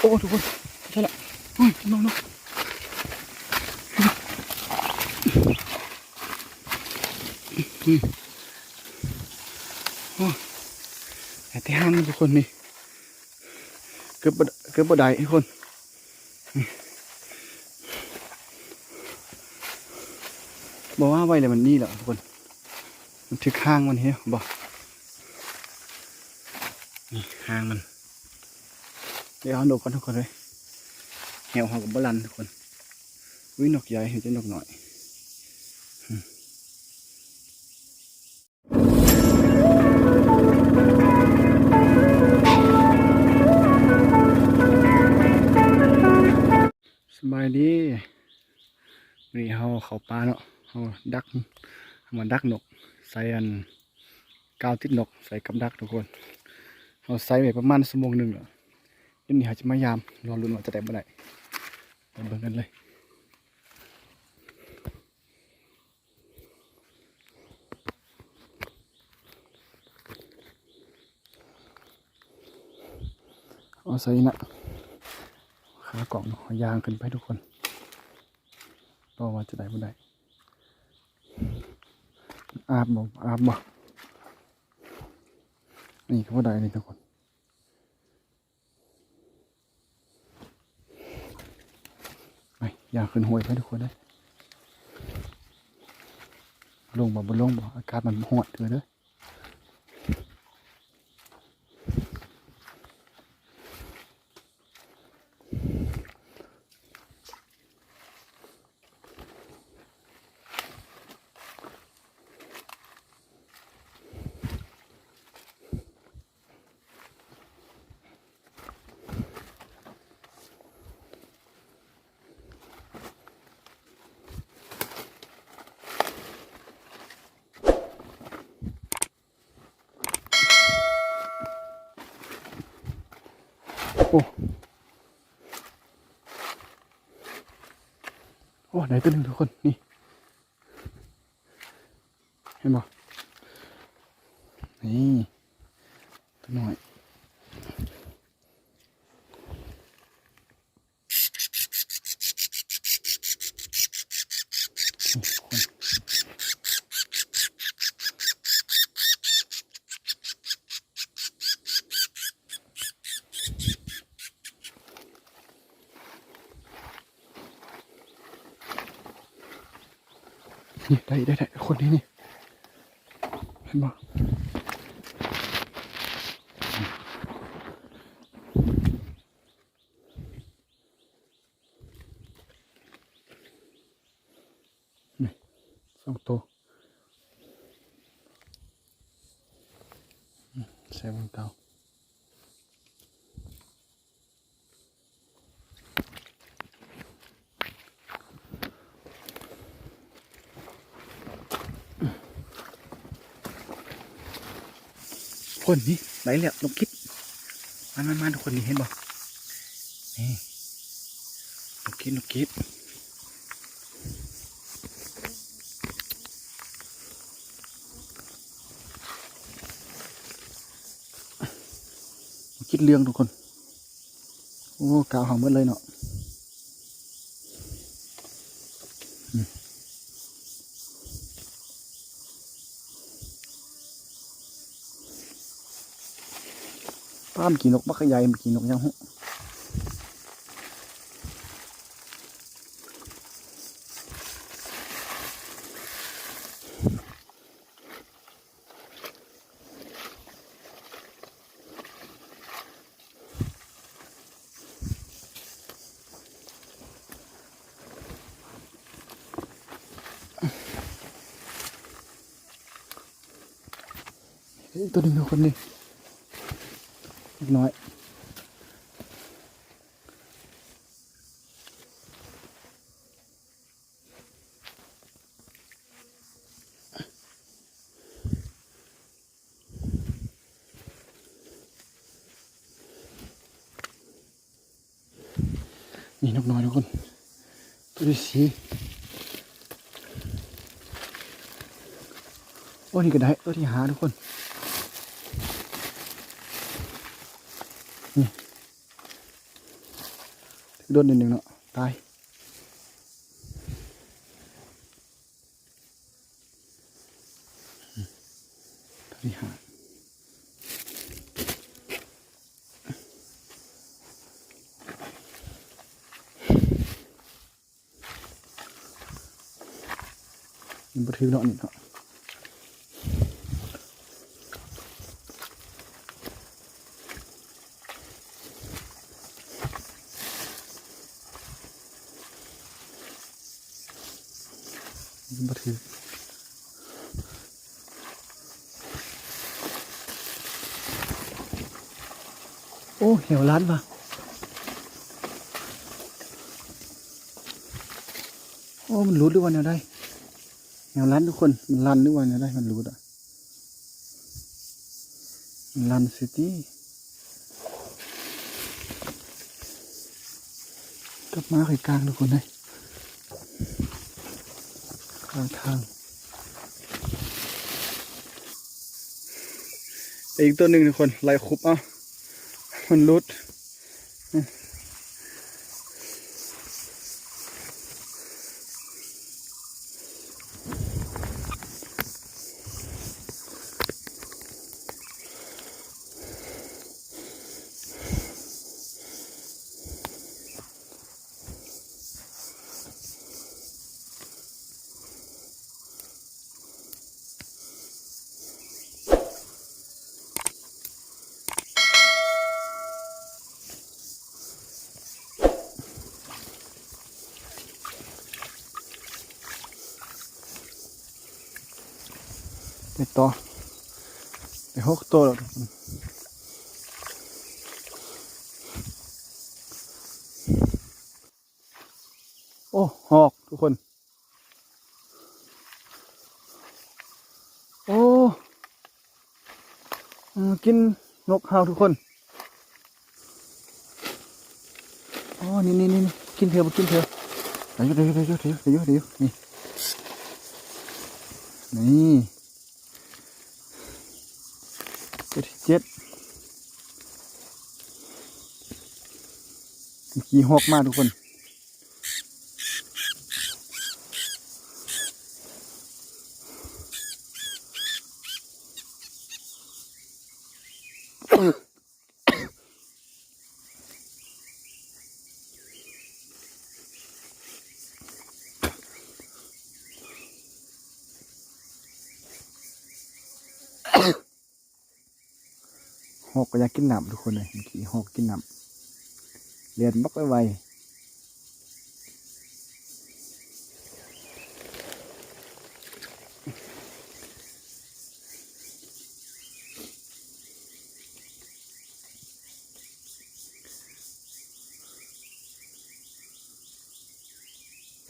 ໂອ້ ທຸກຄົນ ໃຊ່ລະ ໂອ້ຍ ນ້ອງໆ ອືມ ໂອ້ຍ ແຕ່ຫາງ ທຸກຄົນ ນີ້ ເກືອບບໍ່ ເກືອບບໍ່ໄດ້ ທຸກຄົນ ບໍ່ວ່າໄວ້ແລ້ວມັນໜີແລ້ວ ທຸກຄົນ ມັນຖືກຫາງມັນ ເຫັນບໍ່ ນີ້ຫາງມັນ ດຽວເຮົານົກກ່ອນ ທຸກຄົນເອີຍ ແຮ້ວເຮົາກໍບໍ່ລັ່ນ ທຸກຄົນ ອຸ້ຍ ນົກໃຫຍ່ ເຫັນແຕ່ນົກນ້ອຍ ອືມ. ສະບາຍດີ ມື້ນີ້ເຮົາເຂົ້າປ່າເນາະ ເຮົາດັກ ເຮົາມາດັກນົກ ໃສ່ອັນ ກາວຕິດນົກ ໃສ່ກັບດັກ ທຸກຄົນ ເຮົາໃສ່ໄວ້ປະມານຊົ່ວໂມງໜຶ່ງແລ້ວ ດຽວນີ້ເຮົາຈະມາຢາມ ລໍລຸ້ນວ່າຈະໄດ້ບໍ່ໄດ້ ໄປເບິ່ງກັນເລີຍ. ເອົາໃສ່ນະ ຂາກ້ອງເນາະ ຍ່າງຂຶ້ນໄປ ທຸກຄົນ ຕໍ່ວ່າຈະໄດ້ບໍ່ໄດ້ ອາບບໍ່ ອາບບໍ່ ນີ້ກໍບໍ່ໄດ້ນີ້ ທຸກຄົນ. ໄປ ຢ່າຂຶ້ນຫ້ວຍໄປ ທຸກຄົນເດີ ລົງບໍ່ ບໍ່ລົງບໍ່ ອາກາດມັນຮ້ອນເທື່ອເດີ. ໂອ້ ໂອ້ ໄດ້ຕົວໜຶ່ງ ທຸກຄົນ ນີ້ ເຫັນບໍ່ ນີ້ ຕົວນ້ອຍ. ນີ້ ໄດ້ ໄດ້ ໄດ້ ຄົນນີ້ນີ້ ເຫັນບໍ່? ນີ້ ສອງໂຕ ໃສ່ບ່ອນເກົ່າ. ຄົນນີ້ໄດ້ແລ້ວ ນົກກິດ ມາໆໆ ທຸກຄົນ ນີ້ເຫັນບໍ່? ນີ້ ນົກກິດ ນົກກິດ ກິດເລື່ອງ ທຸກຄົນ ໂອ້ ກາວເຮົາໝົດເລີຍເນາະ ອືມ ປ້າ ມັນກິນນົກບັກໃຫຍ່ ມັນກິນນົກຫຍັງຫື ເອີ ໂຕໜຶ່ງ ທຸກຄົນ ນີ້ ເລັກນ້ອຍ. ນີ້ນົກນ້ອຍ ທຸກຄົນ ໂຕທີສີ່ ໂອ້ ນີ້ກໍໄດ້ ໂຕທີຫ້າ ທຸກຄົນ ນີ້. ນີ້ ດົນນິດໜຶ່ງເນາະ ຕາຍ. ຕົວທີຫ້າ ຍັງບໍ່ຖືກເນາະ ນີ້ເນາະ. ບໍ່ຖືກ. ໂອ້ ແຫວລັນວ່າ. ໂອ້ ມັນຫຼຸດຫຼືວ່າແນວໃດ? ແນວລັນທຸກຄົນ ມັນລັນຫຼືວ່າແນວໃດ? ມັນຫຼຸດອະ. ລັນຊິຕີ້ ກັບມາໄຂກາງທຸກຄົນເອີຍ ກາງທາງ. ອີກຕົວໜຶ່ງທຸກຄົນ ໄລ່ຄຸບເອົາ ມັນຫຼຸດ. ໄປຕໍ່ ໄດ້ຫົກໂຕແລ້ວທຸກຄົນ. ໂອ້ ຮອກທຸກຄົນ. ໂອ້ ກິນນົກເຮົາທຸກຄົນ. ອໍ ນີ້ໆໆ ກິນເທື່ອ ບໍ່ກິນເທື່ອ ໄດ້ຢູ່ ໄດ້ຢູ່ ໄດ້ຢູ່ ນີ້ ນີ້ ຕົວທີເຈັດ ຂີ່ຮອກມາທຸກຄົນ. ຮອກກໍຢາກກິນນ້ຳທຸກຄົນເອີຍ ເມື່ອກີ້ຮອກກິນນ້ຳ ແລ່ນບັກໄວໆ.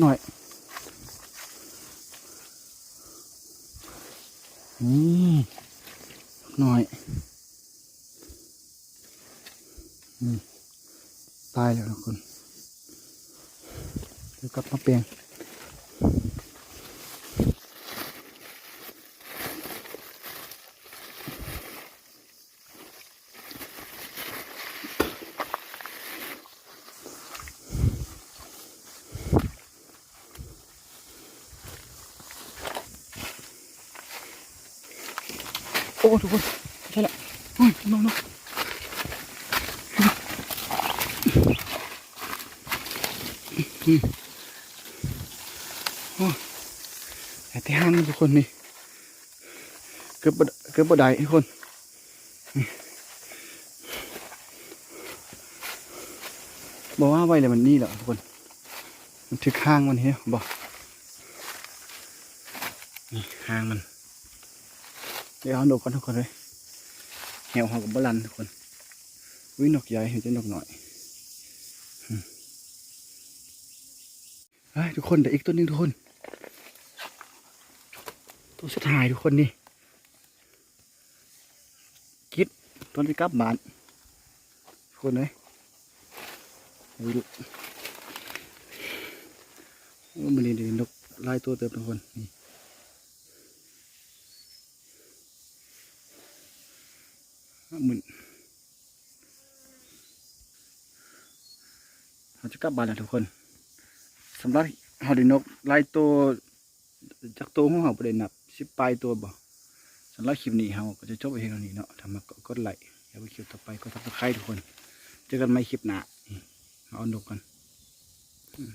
ໜ້ອຍ ນີ້ ໜ້ອຍ ນີ້ ຕາຍແລ້ວທຸກຄົນ ດຽວກັບມາແປງ. ໂອ້ ທຸກຄົນ ໃຊ່ລະ ໂອ້ຍ ນ້ອງໆ ໂອ້ຍ ໄດ້ແຕ່ຫາງທຸກຄົນນີ້. ເກືອບບໍ່ ເກືອບບໍ່ໄດ້ທຸກຄົນ ບໍ່ວ່າໄວ້ແລ້ວມັນໜີແລ້ວທຸກຄົນ ມັນຖືກຫາງມັນ ເຫັນບໍ່ ນີ້ຫາງມັນ. ດຽວເຮົານົກກ່ອນທຸກຄົນເອີຍ ແຫວເຮົາກໍບໍ່ລັນທຸກຄົນ. ອຸ້ຍ ນົກໃຫຍ່ ມີແຕ່ນົກນ້ອຍ. ເຮີ້ຍ ທຸກຄົນ ໄດ້ອີກຕົວໜຶ່ງທຸກຄົນ ຕົວສຸດທ້າຍທຸກຄົນນີ້ ກິດ ຕອນຊິກັບບ້ານທຸກຄົນເອີຍ. ໂອ້ ມື້ນີ້ໄດ້ນົກຫຼາຍຕົວເຕີບທຸກຄົນ ນີ້ ມື້ ຫ เราจะกลับบ้านแล้วทุกคน สำหรับเฮาได้นกหลายโต จักโตของเฮาบ่ได้นับ สิบปลายโตบ่ สำหรับคลิปนี้เฮาก็จะจบไว้เพียงเท่านี้เนาะ ถ้ามักก็กดไลค์ แล้วคลิปต่อไปก็ Subscribe ทุกคน เจอกันใหม่คลิปหน้า นี่ มาเอานกกัน อืม